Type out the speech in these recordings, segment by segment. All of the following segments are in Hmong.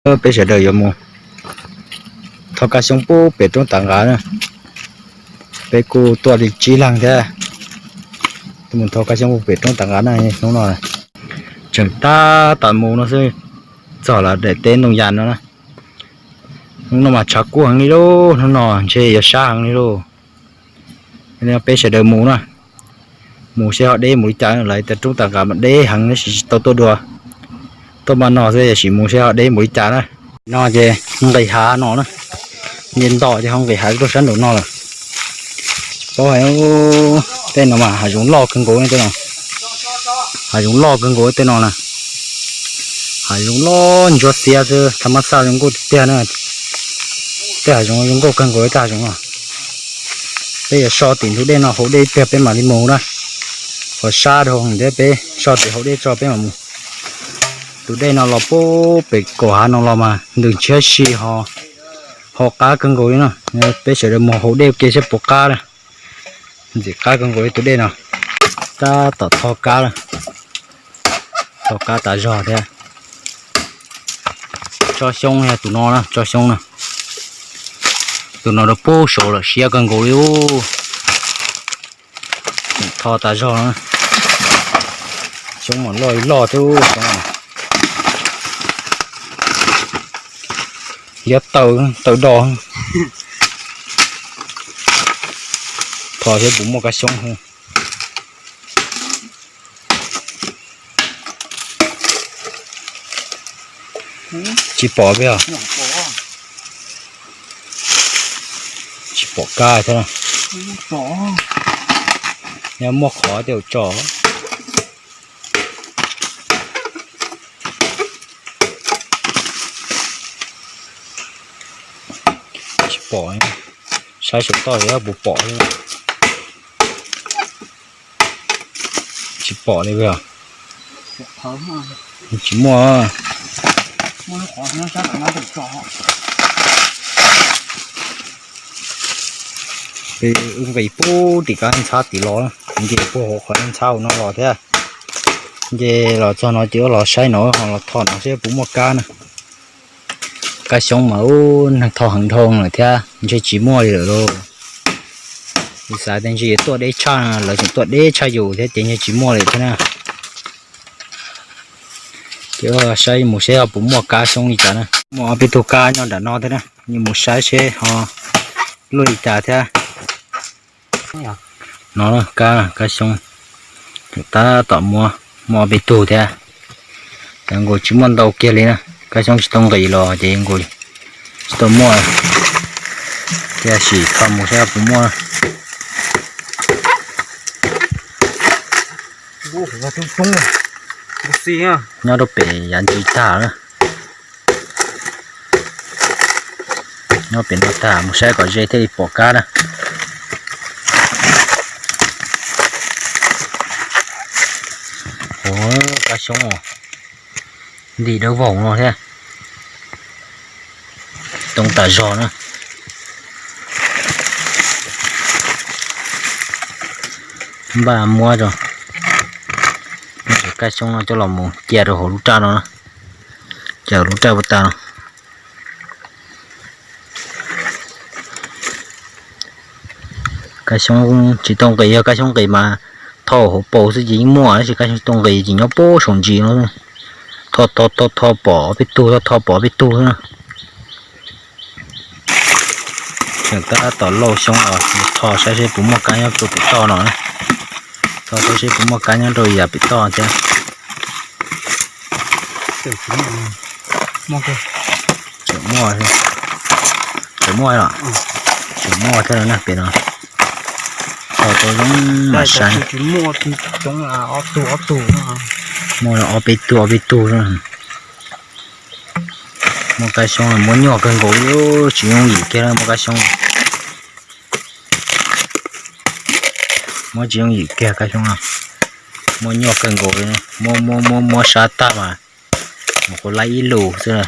Peb sawv daws yuav mus thov kab xyoob pub pem roob tav nqav na. Peb kuj tuaj li tsib leeg thiab, mus thov kab xyoob pub pem roob tav nqav na. Hnub no tseem tab tom mus no xwb, txog lawm daim teb ntoo yas no na. Hnub no mas tshav kub heev li lauj, hnub no ntshe yuav sab heev li lauj. Peb sawv daws mus na, mus seb ho deb mus li cas, lawv tias roob tav nqav mas deb heev tab sis tsis tau tuaj dua. Tuaj npaj no xwb, tab sis mus seb ho deb mus li cas na. No ces nqis hav no na, nce nto ces ho nqis hav rau sab nraum no lawm. Tsis paub hais, tej no mas hav zoov loj kawg nkaus tej no. Hav zoov loj kawg nkaus tej no na. Hav zoov loj ntsuab xiab xwb, tha mab xaj zoo nkauj tiag tiag na. Tej hav zoov zoo nkauj kawg nkaus tej hav zoov no. Peb yuav so tim ntug dej no hauv dej ib pliag peb mam li mus na. Qhov sab dhau thiab, peb so tim hauv dej tso peb mam mus. Tus dej no los pub pem kaum hav no los mas ntws ntshiab si ho, ho qab kawg nkaus li no. Peb sawv daws mus hauv dej ua ke seb puas qab na. Ntxim qab kawg nkaus li tus dej no. Tab tom tho kab lawm, tho kab tas zog thiab. Tso xyoob yog tus no na, tso xyoob na. Tus no rau pub saud lawm, siab kawg nkaus li ub. Tho tas zog na. Xyoob mas loj li loj thiab xyoob. Liab taw, taw do. Tho seb puas muaj kab xyoob. Tsis pom peb os. Tsis pom kab thiab. Nyob muaj qhov tej tso. Tsis pom, saib saum toj puas pom. Tsis pom li os. Tsis muaj. Wb nqis pub tim kab ntxhab tim los, nce puag hauv qhov ntxhab hauv no los thiab. Nce los txog no ces wb los saib no ho los tho no seb puas muaj kab na. Kab xyoob mas ub, neeg tho heev dhau lawm thiab ntshe tsis muaj li lawm lauj. Yus xav tias ntshe yuav tuaj deb tshaj, lawv tseem tuaj deb tshaj yus thiab ces ntshe tsis muaj li thiab na. Ces saib mus seb ho puas muaj kab xyoob li cas na. Muaj ob peb tug kab nyob nram no thiab na, yuav mus saib seb ho luaj li cas thiab. No kab, kab xyoob, tab tom muaj, muaj ob peb tug thiab. Ces nkaus tsis muaj ntau kiag li na, kab xyoob tsis tau nqis los ces nkaus tsis tau muaj. Tab sis tho mus saib puas muaj. Nyob rau pem yav ntsis tag na. Nyob pem no tag mus saib kom ze thiaj li pom kab na. Ua kab xyoob os, nti dawb vog no thiab. Toob tas zog na. Npaj muab, muab cov kab xyoob no coj los mus cia rau hauv lub raj no, cia hauv lub raj puas tas no. Kab xyoob tsis tau nqis, yog kab xyoob nqis mas tho hauv paus xwb ces yeej muaj, tab sis kab xyoob tsis tau nqis ces nyob puag saum ntsis no. Tho tho tho tho pom peb tug, tho tho pom peb tug xwb na. Tseem tab tom lauj xyoob los tho saib seb puas muaj kab nyob rau pem toj no. Tho saib seb puas muaj kab nyob rau yav pem toj thiab. Tseem muaj, tseem muaj, tseem muaj thiab na pem no. Tho tau zoo mas saib. Muaj ob peb tug, ob peb tug. Muaj kab xyoob muab nyuaj kawg nkaus li, tsis yooj yim kiag muaj kab xyoob. Muab tsis yooj yim kiag kab xyoob no. Muab nyuaj kawg nkaus li, muab muab muab muab sab tag mas mus kuv laib ib lus xwb.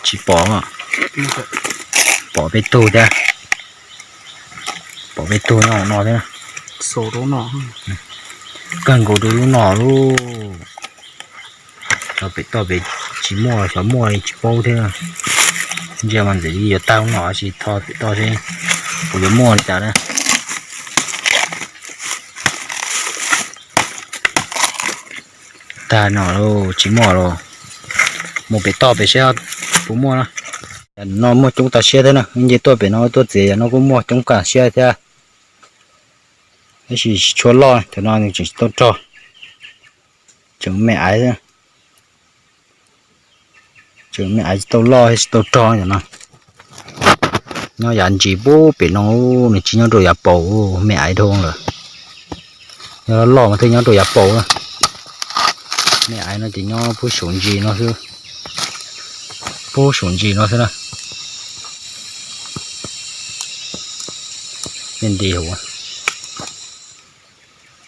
Tsis pom, pom peb tug thiab. Pom peb tug nyob no thiab. Kawg nkaus rau lub no lauj. Tso pem toj pem tsis muaj, xyov muaj tsis paub thiab. Ntsia mas ntxim li yuav tag lub no tsis tho pem toj seb puas yuav muaj li cas na. Tag no lauj, tsis muaj los mus pem toj pem seb puas muaj na. No muaj coob tas siab thiab na, nce tuaj pem no tuaj txiav yam no kuj muaj coob tas siab thiab. Tab sis tsis tshua loj, cov no nws tseem tsis tau rog, tseem me aiv, tseem me aiv tsis tau loj tsis tau rog cov no. Nyob yav ntsis pub pem no, nws tsis nyob rau yav paus, me aiv dhau lawm. Nyob loj mas thiaj nyob rau yav paus. Me aiv no ces nyob pub saum ntsis no xwb, pub saum ntsis no xwb na. Nti,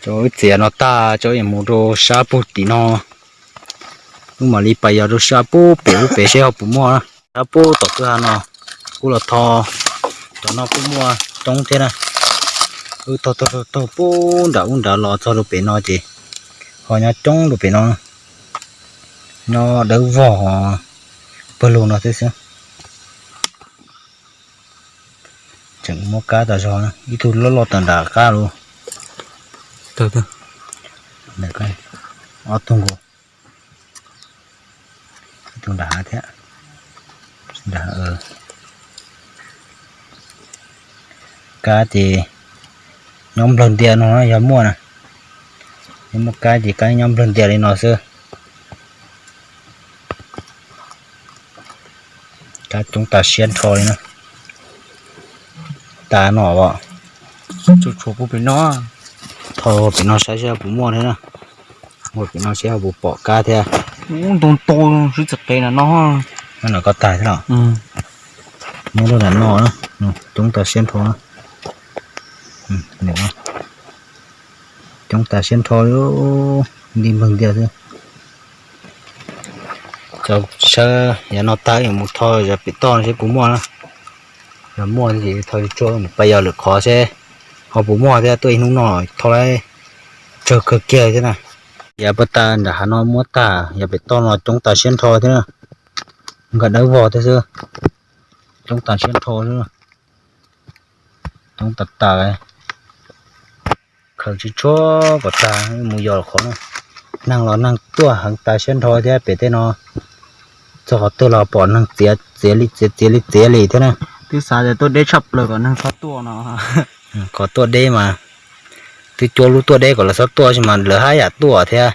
cov wb txiav no tag, cov wb mus rau sab pug tim no, wb mam li pais yos rau sab pub pem ub pem seb ho puas muaj na. Sab pub tom kwj ha no kuj los tho, cov no kuj muaj coob thiab na. Wb taug taug taug pub nram ub nrad los txog rau pem no ces ho nyob coob rau pem no, nyob dawb vog pawg lug no thiab xwb. Tseem muab kab tas zog, ib tug loj loj tas nram qab lawm. Ob tug nkaus, ib tug nram hav thiab. Kab ces nyob nplawg ntias no yog muaj na, yog muaj kab ces kab nyob nplawg ntias li no xwb. Kab coob tas siab nrho li na. Tas no os. Tho pem no saib seb puas muaj thiab na. Ua pem no seb ho puas pom kab thiab. Ntau ntau sib txiv qev no. No koj tas thiab los? Muaj lub nram no, coob tas siab nrho. Coob tas siab nrho li, nti npleeg ntiag xwb. Saib yav no tag mus tho yav pem toj no seb puas muaj na. Yog muaj ces tho tsuag mus pais yos lwm qhov seb ho puas muaj thiab, tuaj ib hnub no tho lawm tsawg kawg kiag thiab na. Yav puag ta nram hav no muab tag, yav pem toj no coob tas siab nrho thiab na. Nkag dawb vog thiab xwb, coob tas siab nrho xwb. Coob tas tas, khaws tsis tshua kom tag mus yos qhov no. Neeg los neeg tuaj heev tas siab nrho thiab pem tej no. Txog qhov twg los pom neeg txiav txiav li txiav txiav li txiav li thiab na. Twb xav tias tuaj deb tshaj plaws kom neeg txhob tuaj no. Kom tuaj deb mas twb cuab lub tuaj deb kom lawv txhob tuaj tsis mas lawv haj yam tuaj thiab.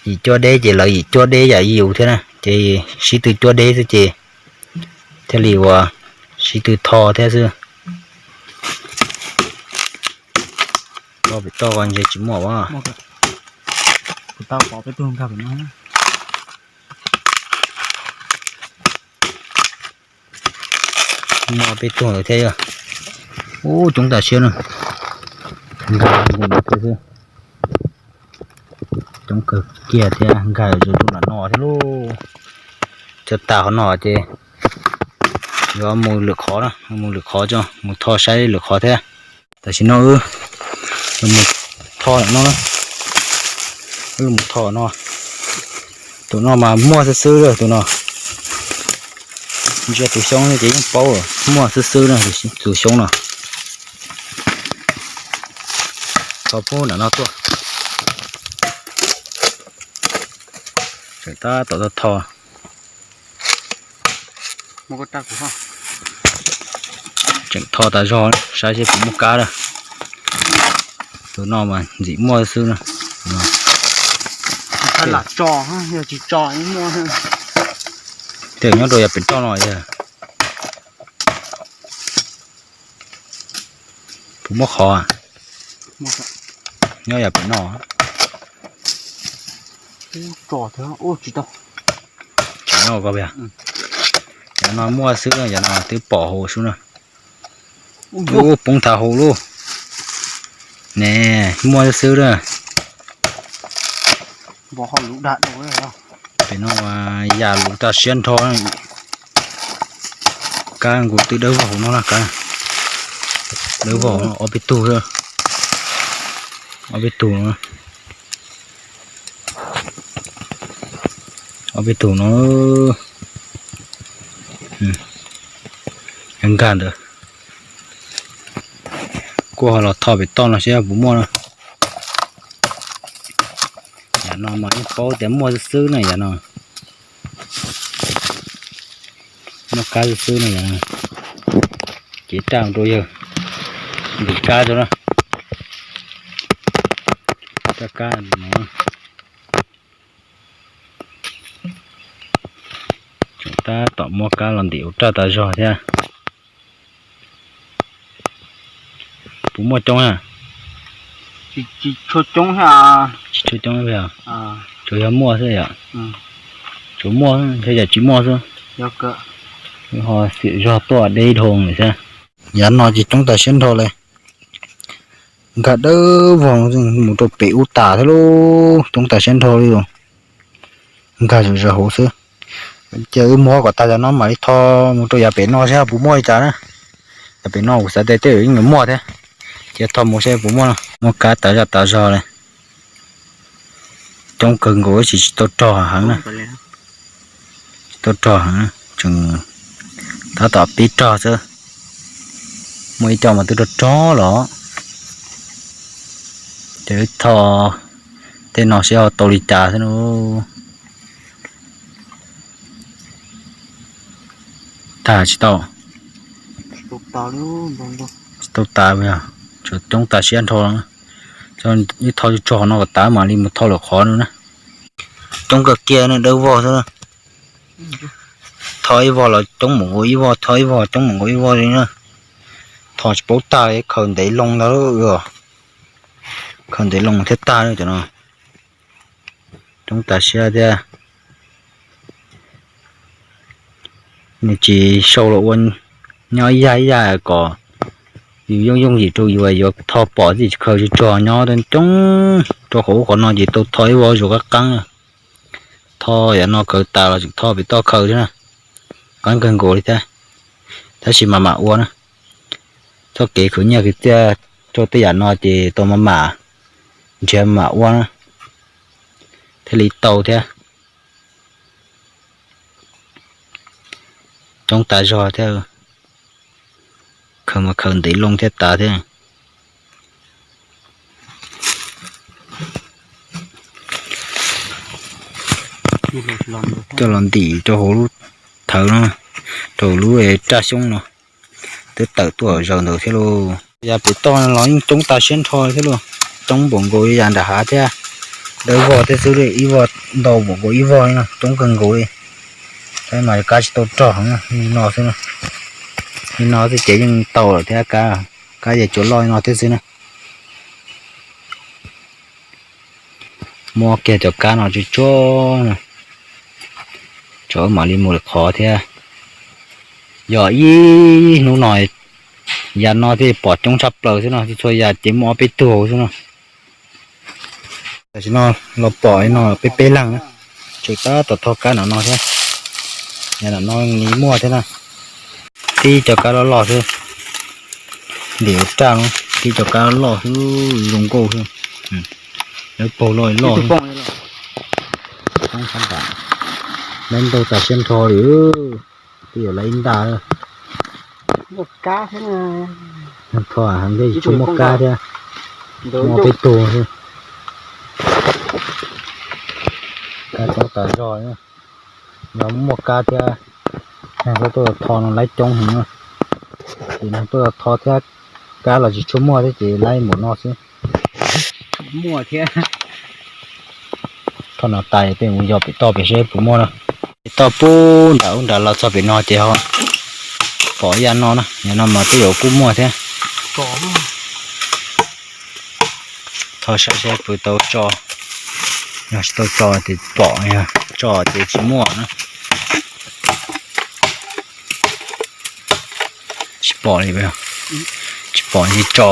Yim cuab deb ces lawv yim cuab deb yam yus thiab na, ces sib tw cuab deb xwb ces thiaj li uas sib tw tho thiab xwb. Pem toj ko ntshe tsis muaj as. Muaj peb tug ntawd thiab. Ub, coob tas siab na. Nkag thiab xwb. Coob kawg kiag thiab, nkag zoo rau nram no thiab lauj. Tso tas qhov no ces yuav mus lwm qhov na, mus lwm qhov tso, mus tho saib lwm qhov thiab. Tam sim no wb los tho no, wb los tho no. Tus no mas muaj xwb xwb, tus no. Ntsia tus xyoob ces yeej paub muaj xwb xwb na, tus xyoob no. Tho pub nram no tuaj. Tseem tab tom tho. Tseem tho tas zog saib seb puas muaj kab lawm. Tus no mas ntxim muaj xwb na. Tej nyob rau yav pem toj no yog. Puas muaj qhov? Nyob yav pem no. Tsis no ko, yav no muaj xwb, yav no twb pom hauv xwb na. Ub, poob thav hauv lauj. Ne, muaj xwb na. Pem no yam luv tas siab nrho. Kab nkaus twb dawb vog hauv no na, kab dawb vog ob peb tug, ob peb tug. Ob peb tug no, nkag ntawd. Kuj ho los tho pem toj no saib puas muaj no. Yam no mas yeej paub tias muaj xwb xwb na yam no. Muaj kab xwb xwb no yam no. Cev raj rau yawg ntim kab rau na. Raj kab no. Tseem tab tom muab kab los ntim ua raj tas zog thiab. Puas muaj coob na? Tsis tshua coob, tsis tshua coob, tsuas yog muaj xwb yom. Tsuas muaj, yog yam tsis muaj xwb. Ho xiam zog tuaj deb dhau lawm thiab. Yav no ces coob tas siab nrho li. Nkag dawb vog mus rau pem ub tas thiab lauj, coob tas siab nrho li. Nkag zom zaws hauv xwb. Ces wb muab kom tag yav no mam li tho mus rau yav pem no saib puas muaj li cas na. Yav pem no kuv xav tias tej zaum yeej yuav muaj thiab. Ces tho mus saib puas muaj no. Muaj kab tas zaj tas zog li. Coob kawg nkaus tab sis tsis tau rog heev na. Tsis tau rog heev, tseem tab tom pib rog xwb. Muaj ib co mas twb rog rog los. Ces wb tho tej no saib ho tau li cas xwb na. Tag tsis tau. Tsis tau tas, tsuas coob tas siab nrho. Ib tho tso no kom tas mam li mus tho lwm qhov no na. Coob kawg kiag na, dawb vog xwb. Tho ib vog los coob mus nkaus ib vog, tho ib vog coob mus nkaus ib vog li na. Tho tsis paub tag, khaws ntev loo ntag. Khaws ntev loo thiaj tag cov no. Coob tas siab thiab. Nws tsis sau los ua nyob ib yam ib yam kom yus yooj yooj yim rau yus yuav tho pom txij khaws tsuag tsuag nyob coob rau qhov ub qhov no ces tau tho ib vog zuj qab qeeb. Tho yam no khaws tas los tseem tho pem toj khaws thiab na. Qeeb kawg nkaus li thiab. Tab sis mam mam ua na. Txoj kev khwv nyiaj khwv txiaj rau tej yam no ces tau mam mam nrhiav mam ua na thiaj li tau thiab. Coob tas zog thiab. Khaws mas khaws ntev loo thiab tas thiab. Coj los ntim rau hauv lub thawv no, rau hauv lub raj xyoob no, twb tawm tuaj zaws ntawd thiab lauj. Yav pem toj no los yeej coob tas siab nrho thiab lauj, coob npaum nkaus li yav nram hav thiab. Dawb vog thiab xwb, ib vog ntau npaum nkaus ib vog li no, coob kawg nkaus li. Tab mas kab tsis tau rog heev, li no xwb, li no xwb ces yeej tau lawm thiab, kab yeej tsuas loj li no thiab xwb na. Muab kiag cov kab no tsuag tsuag, tso mam li mus lwm qhov thiab. Yog ib hnub no, yav no thiaj pom coob tshaj plaws xwb no, txhua txhua yav ces muaj ob peb tug xwb no. Tam sim no los pom li no peb peb leeg na, tseem tab tom tho kab nram no thiab. Yav nram no li muaj thiab na. Tib cov kab loj loj xwb, ntim raj no, tib cov kab loj xwb, zoo nkauj xwb. Lawv paug loj loj, lawv ntau tas siab nrho li. Twb yuav lawv ib nta, tho heev thiab tsis tshua muaj kab thiab, muaj peb tug xwb. Kab coob tas zog, yog muaj kab thiab, neeg tuaj tho no laib coob heev na. Ces neeg tuaj tho thiab, kab los tsis tshua muaj thiab ces laib npaum no xwb. Muaj thiab. Tho no tas peb mus yos pem toj pem seb puas muaj na. Pem toj pub nram ub nram los txog pem no ces ho pom ib yam no na, yam no mas twb yuav kuj muaj thiab. Tho saib seb puas tau tso, yog tsis tau tso ces pom, yog tso ces tsis muaj na. Tsis pom li, tsis pom li tso.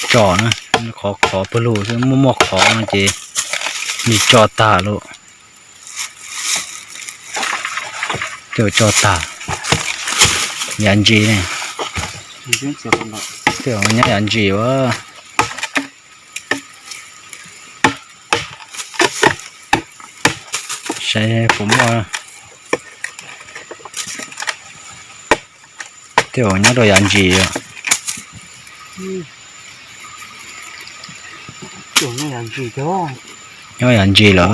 Tso na, qhov qhov pawg lug xwb, muaj muaj qhov no ces nws tso tag lawm. Twb tso tag, yav ntsis ne, twb nyob yav ntsis ua. Saib puas muaj. Tej zaum nyob rau yav ntsis. Nyob yav ntsis lawm.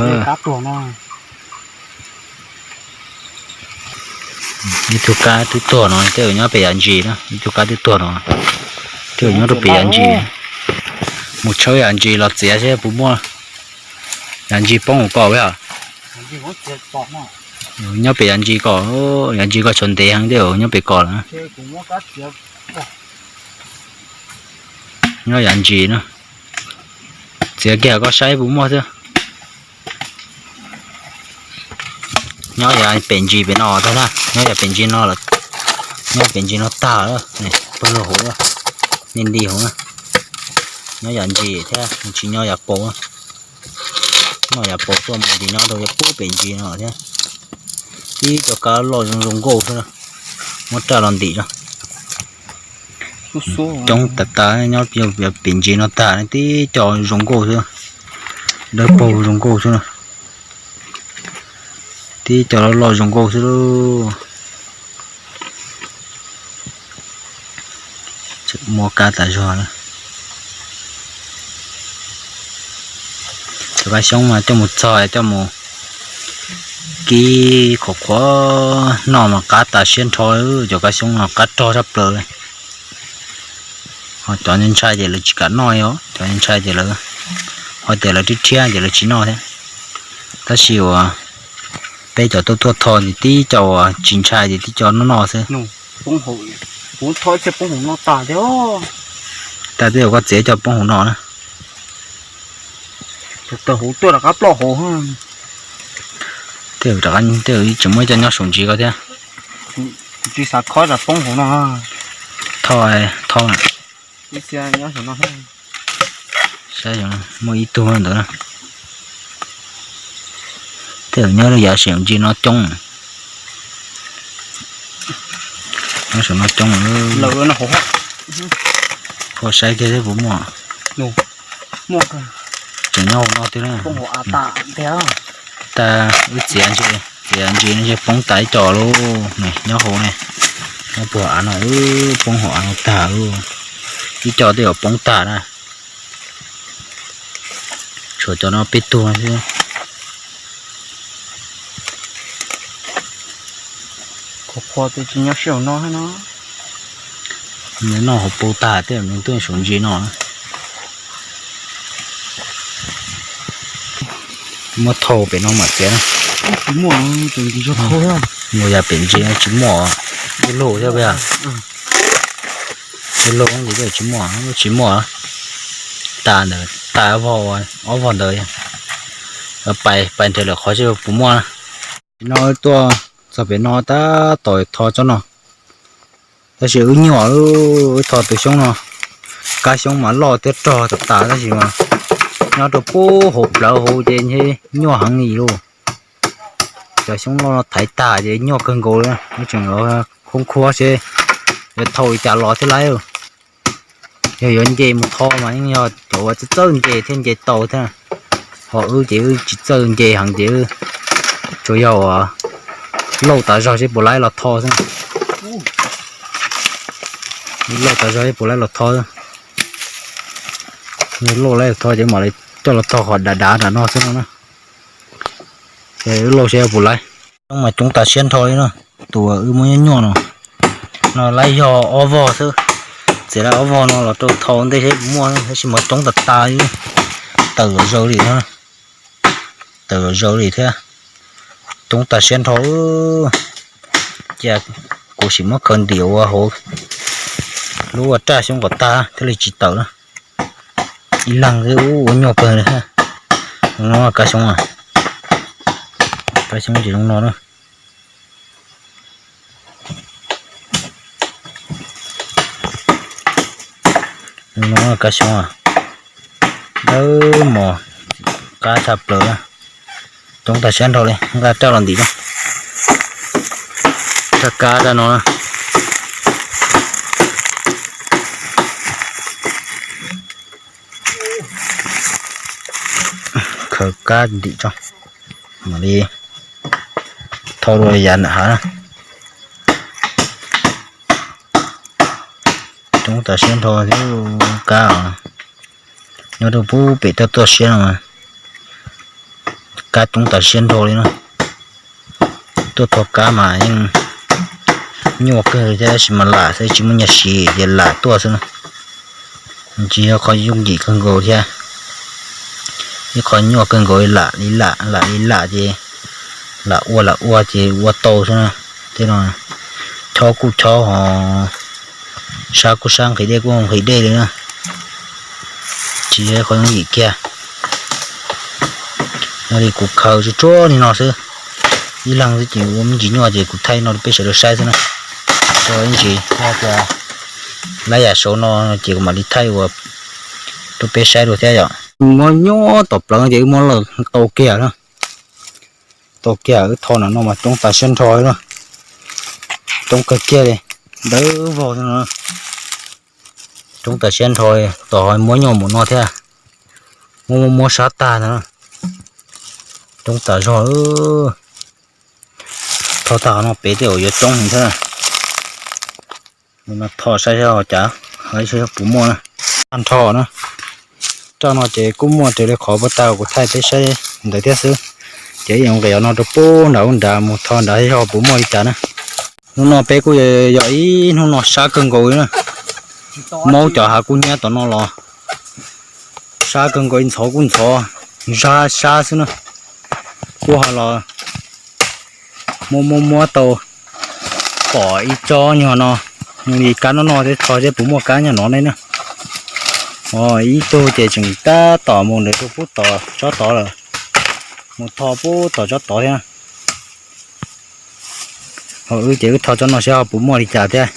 Ib tug kab twb tuag no, tej zaum nyob pem yav ntsis na, ib tug kab twb tuag no, tej zaum nyob rau pem yav ntsis. Mus tshawb yav ntsis los txiav seb puas muaj. Yav ntsis poob hauv ko. Nyob pem yav ntsis ko, yav ntsis ko tshuav ntev heev, tej zaum nyob pem ko lawm. Nyob yav ntsis na. Txiav kiag ko saib puas muaj xwb. Nyob yav pem ntsis pem no tag na, nyob yav pem ntsis no lawm. Nyob pem ntsis no tag, pawg lug hauv, nti nti hauv na. Nyob yav ntsis thiab, tsis nyob yav paus. Noj yav paus tuaj mus ces nyob rau yav pub pem ntsis no thiab. Tib co kab loj zoo zoo nkauj xwb, muab raj los ntim no. Coob tas tas, nyob pem ntsis no tag, tib co zoo nkauj xwb, dawb paug zoo nkauj xwb. Tib co loj loj zoo nkauj xwb lauj. Muaj kab tas zog. Cov kab xyoob mas coj mus txog coj mus kib qhuav qhuav noj mas qab tas siab nrho. Cov kab xyoob no qab rog tshaj plaws li. Ho cov ntshai ces lawv tsis kam noj os, cov ntshai ces lawv, ho tias lawv rhiab rhiab ces lawv tsis noj thiab. Tab sis uas peb cov tuaj tuaj tho ces tib co uas tsis ntshai ces tib co noj noj xwb. Tag twb yog koj txiav cov poob hauv no na. Taw hauv tuaj rov qab ploj hauv. Tej zaum tsis muaj ib co nyob saum ntsis ko thiab. Tsis xav khob tas poob hauv no. Tho, tho. Saib muaj ib tug ntawd na. Tej zaum nyob rau yav saum ntsis no coob. Nyob saum no coob. Phua saib kiag seb puas muaj. Tseem nyob hauv no thiab na. Tas wb txiav ntses, txiav ntses no ces poob tas ib co lauj. Nyob hauv ne, nyob puag av no, poob hauv av no tag lauj. Ib co tej zaum poob tag na. Tshuav cov no peb tug xwb. Qhuav qhuav twb tsis nyob saum no no. Nws noj hauv paus tag tej zaum nws tuaj saum ntsis no. Muab thau pem no mam txiav. Mus yav pem ntsis tsis muaj, ib lub thiab. Ib lub ntsis tsis muaj, tsis muaj. Tas ntawd, tas ob vog, ob vog ntawd. Pais, pais nrhiav lawm qhov seb puas muaj. No tuaj txog pem no tab tom tho tsob no. Tab sis wb nyuaj, wb tho tus xyoob no, kab xyoob mas loj thiab rog tas tas tab sis mas nyob rau pub hauv plawv hauv ces nyuaj heev li lauj. Cov xyoob loj no thaiv tag ces nyuaj kawg nkaus li, wb tseem khoob khuab seb yuav thau li cas los thiab lauj. Yog yuav nce mus tho mas yeej yog cov uas txawj txawj nce thiaj nce tau thiab. Ho wb ces wb tsis txawj nce heev ces wb tsuas yog uas lauj tas zog seb puas laib los tho xwb. Lauj tas zog seb puas laib los tho. Lauj laib los tho ces mam li coj los tho qhov dav dav nram no xwb no na. Ces wb lauj seb puas laib. Coob mas coob tas siab nrho li na. Tus wb muab nyuaj nyuaj no, no laib yog ob vog xwb. Txiav laib ob vog no los rau tho ntej seb puas muaj, tab sis mas coob tas tas li. Tawm los zaws li thiab, tawm los zaws li thiab. Coob tas siab nrho. Cia kuv sim muab khaws ntim ua hauv lub ua raj xyoob kom tag thiaj li tsis tawm na. Ib leeg xwb ua nyuaj kawg li. Zoo no kab xyoob, kab xyoob ces zoo no na. Zoo no kab xyoob, dawb mos, qab tshaj plaws. Coob tas siab nrho li, nqa raj los ntim na. Raj kab raj no. Khaws kab ntim tso, mam li tho dua yav nram hav na. Coob tas siab nrho thiab kab os. Nyob rau pub pem toj tuaj siab no mas kab coob tas siab nrho li na. Tuaj tho kab mas yeej nyuaj kawg thiab, tab sis mas lam xwb tsis muaj nyiaj siv ces lam tuaj xwb na. Tsis yog qhov yooj yim kawg nkaus thiab, ib qho nyuaj kawg nkaus li lam li lam lam li lam ces lam ua lam ua ces ua tau xwb na. Tej no chob kuj chob hos, sab kuj sab, nqhis dej kuj nqhis dej li na. Tsis yog ib qho yooj yim kiag. Yog li kuv khaws tsuag tsuag li no xwb, ib leeg xwb ces ua me ntsis nyuaj ces kuv thaij no rau peb sawv daws saib xwb na. Tso ib ntsis, yog tias lab yam saud no ces kuv mam li thaij ua rau peb saib dua thiab yom. Muab nyob tom plawv ces wb muab los tau kiag na. Tau kiag wb tho no no mas coob tas siab nrho na. Coob kawg kiag li, dawb vog no. Coob tas siab nrho, tom ho muab nyuaj mus no thiab. Muab muab muab sab tag ntawd. Coob tas zog. Tho tag no pem tej zaum yuav coob heev thiab. Tho saib seb ho cas, ho saib puas muaj na. Tag nrho na. Raj no ces kuj muaj raws li qhov puag ta kuv thaij peb saib ntawd thiab xwb. Ces ib yuav nqis no rau pub nram ub nrad mus tho nrad saib ho puas muaj li cas na. Hnub no peb kuj yog ib hnub no sab kawg nkaus li na. Maub cov hav kub hnyiab tom no los sab kawg nkaus li, ntxhov kuj ntxhov, zab sab xwb na. Kuj ho los muab muab muab tau pom ib tsob nyuag no, li kab noj noj thiab, tho seb puas muaj kab nyob no ne na. Ib tug ces tseem tab tom mus ntawd rau pub tom tsob tod lawm, mus tho pub tom tsob tod thiab. Ho wb ces wb tho tsob no seb ho puas muaj li cas thiab.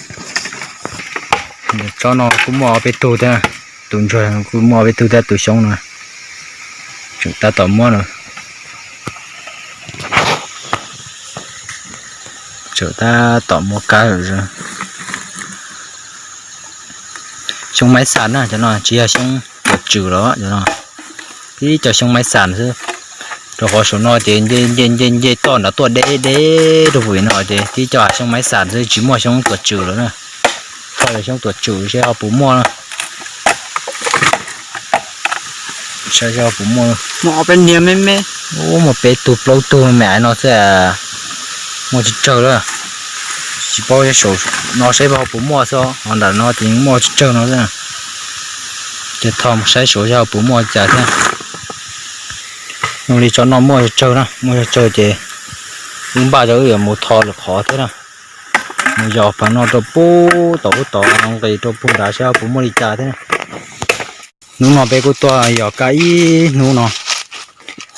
Tsob no kuj muaj ob peb tug thiab, tus ntsuag kuj muaj ob peb tug thiab, tus xyoob no tseem tab tom muab no. Tseem tab tom muab kab lawm. Xyoob maiv xam na, cov no tsis yog xyoob tuam tswm los cov no, tib co xyoob maiv xam xwb. Rau qhov saum no ces nce nce nce nce toj nrad tuaj deb deb rau pem no ces tib co hav xyoob maiv xam xwb, tsis muaj xyoob tuam tswm lawm na. Tho xyoob tuam tswm seb ho puas muaj na. Saib seb ho puas muaj. Muaj peb niag me me, muaj peb tug plaub tug me me no xwb, muaj tsawg tsawg lawm. Tsis paub saum no seb ho puas muaj xwb, ho nram no ces muaj tsawg tsawg no xwb. Ces tho mus saib saum seb ho puas muaj cas thiab. Zoo li tsob no muaj tsawg tsawg na, muaj tsawg tsawg ces wb npaj rau wb yuav mus tho lwm qhov thiab na. Mus yos pem no rau pub tom ub tod, nqis rau pug nrad seb ho puas muaj li cas thiab. Hnub no peb kuj tuaj yos kab ib hnub no,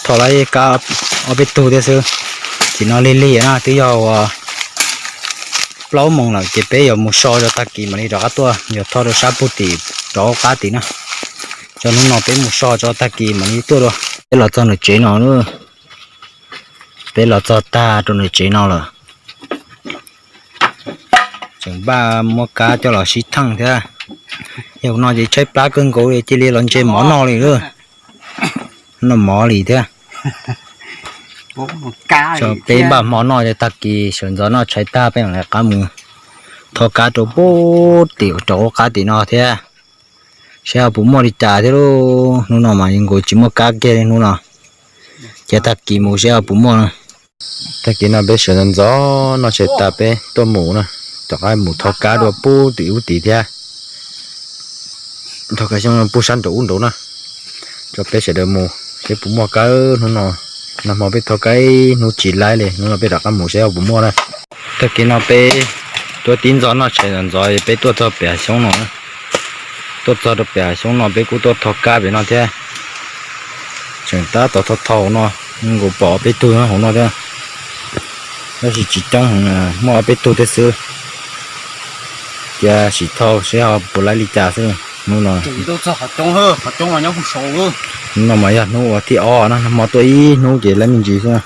tho lawm kab ob peb tug thiab xwb. Tim no lig lig na, twb yog uas plaub moos lawm ces peb yuav mus so rau tag kis mam li rov qab tuaj, yog tho rau sab pug tim rov qab tim na. Tso hnub no peb mus so tso tag kis mam li tuaj dua. Peb los txog nram tsev no, peb los txog tag rau nram tsev no lawm. Tseem npaj muab kab coj los sib theej thiab. Yog no ces tshaib plab kawg nkaus li, cia li los ntse mov noj li lawm. Noj mov li thiab. Tso peb npaj hmo noj, tag kis sawv ntxov noj tshais tag peb mam li rov qab mus tho kab rau pub tim rov qab tim no thiab, seb ho puas muaj li cas thiab lauj. Hnub no mas yeej nkaus tsis muaj kab kiag li hnub no. Ces tag kis mus seb ho puas muaj. Tag kis no peb sawv ntxov noj tshais tas peb tuaj mus na, rov qab mus tho kab dua pub tim ub tid thiab. Tho kab xyoob pub sab nraum ub nraud na. Tso peb sawv daws mus seb puas muaj kab hnub no. Nag hmo peb tho kab ib hnub tsis laib li, hnub no peb rov qab mus seb ho puas muaj na. Tag kis no peb tuaj tib ntxov noj tshais ntxov ntxov peb tuaj txog pem hav xyoob no. Tuaj txog rau pem hav xyoob no peb kuj tuaj tho kab pem no thiab. Tseem tab tom tho tho hauv no, nkaus pom ob peb tug hauv no thiab. Tab sis tsis coob heev, muaj ob peb tug thiab xwb. Cia sim tho seb ho puas laib li cas xwb hnub no. Hnub no mas yog hnub uas thib ob na, nag hmo tuaj ib hnub ces laib me ntsis xwb.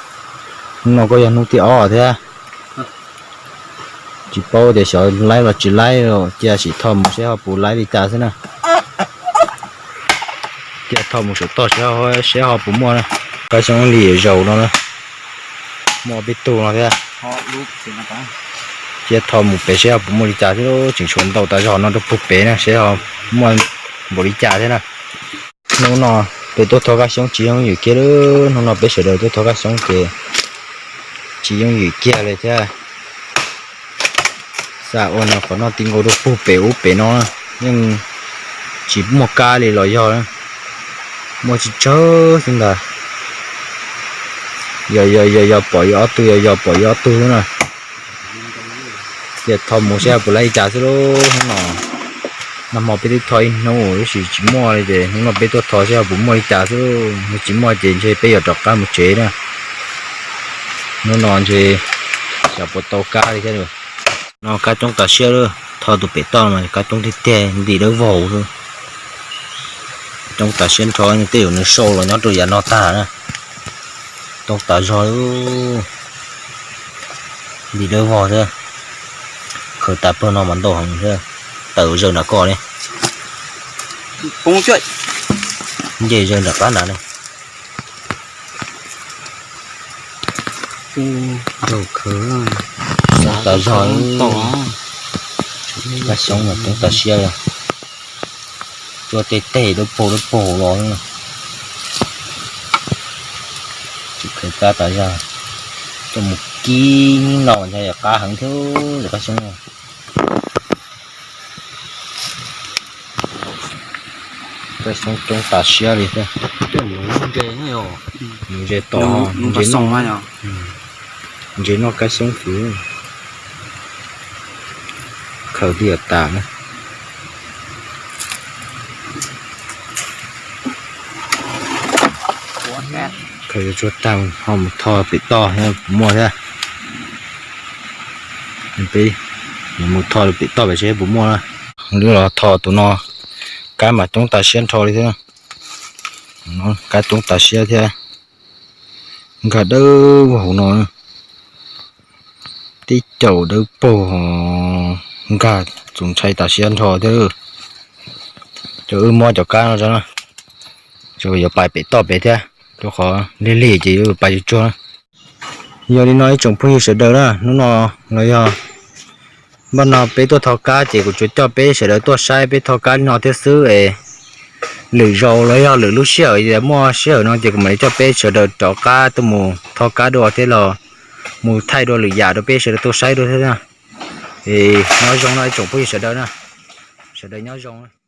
Hnub no kuj yog hnub thib ob thiab. Tsis paub tias xyov laib los tsis laib, cia sim tho mus seb ho puas laib li cas xwb na. Cia tho mus saum toj seb ho puas muaj na. Kab xyoob li zaus no na, muaj ob peb tug no thiab. Cia tho mus pem seb ho puas muaj li cas thiab, tseem tshuav ntau tas zog no rau puag pem na, seb ho muaj npaum li cas thiab na. Hnub no peb tuaj tho kab xyoob tsis yooj yim kiag li, hnub no peb sawv daws tuaj tho kab xyoob ces tsis yooj yim kiag li thiab. Xa ua no qhov no ti nkaus rau puag pem ub pem no, yeej tsis muaj kab li los yog muaj tsis tsawg xwb ntag. Yog yog yog yog pom yog ob tug, yog yog pom yog ob tug xwb na. Ces tho mus seb puas laib li cas xwb lauj. Hnub no, nag hmo peb twb tho ib hnub tab sis tsis muaj li ces hnub no peb tuaj tho seb puas muaj li cas xwb. Yog tsis muaj ces ntshe peb yuav rov qab mus tsev na. Hnub no ntshe xyov puas tau kab li thiab. No kab coob tas siab, tho tus pem toj mas kab coob tiag tiag, ntim dawb vog xwb. Coob tas siab nrho, tej zaum nws sau los nyob rau yav no tag na. Coob tas zog, ntim dawb vog thiab. Khaws tas plaws no mas ntau heev thiab. Tawm zaws nram koj li. Nce zaws nram qab nrad li. Coob tas zog, kab xyoob mas coob tas siab li. Tuaj tej teg dawb paug dawb paug los. Tsis khaws kab tas zog, tuaj mus kib no ntshai yog qab heev thiab, kab xyoob. Kab xyoob coob tas siab li thiab. Mus ze tom, ntses noj kab xyoob xwb. Khaws li tas na. Khaws tsuag tag ho mus tho pem toj puas muaj thiab. Peb mus tho pem toj pem seb puas muaj na. Los tho tus no, kab mas coob tas siab nrho li thiab. Kab coob tas siab thiab. Nkag dawb vog hauv no, tib caum dawb paug, nkag txaus ntshai tas siab nrho thiab. Ces wb muab cov kab no tso na, ces yuav pais pem toj pem thiab, rau qhov lig lig ces yuav pais tsuag tsuag na. Yog li no ib tsoom phooj ywg sawv daws na, hnub no los yog npaj no peb tuaj tho kab ces kuv tsuas coj peb sawv daws tuaj saib peb tho kab li no thiab xwb es lwm zaus los yog lwm lub sij hawm muaj sij hawm no ces kuv mam li coj peb sawv daws rov qab tuaj mus tho kab dua thiab los mus thaij dua lwm yam rau peb sawv daws tuaj saib dua thiab na. Es nyob zoo no ib tsoom phooj ywg sawv daws na, sawv daws nyob zoo.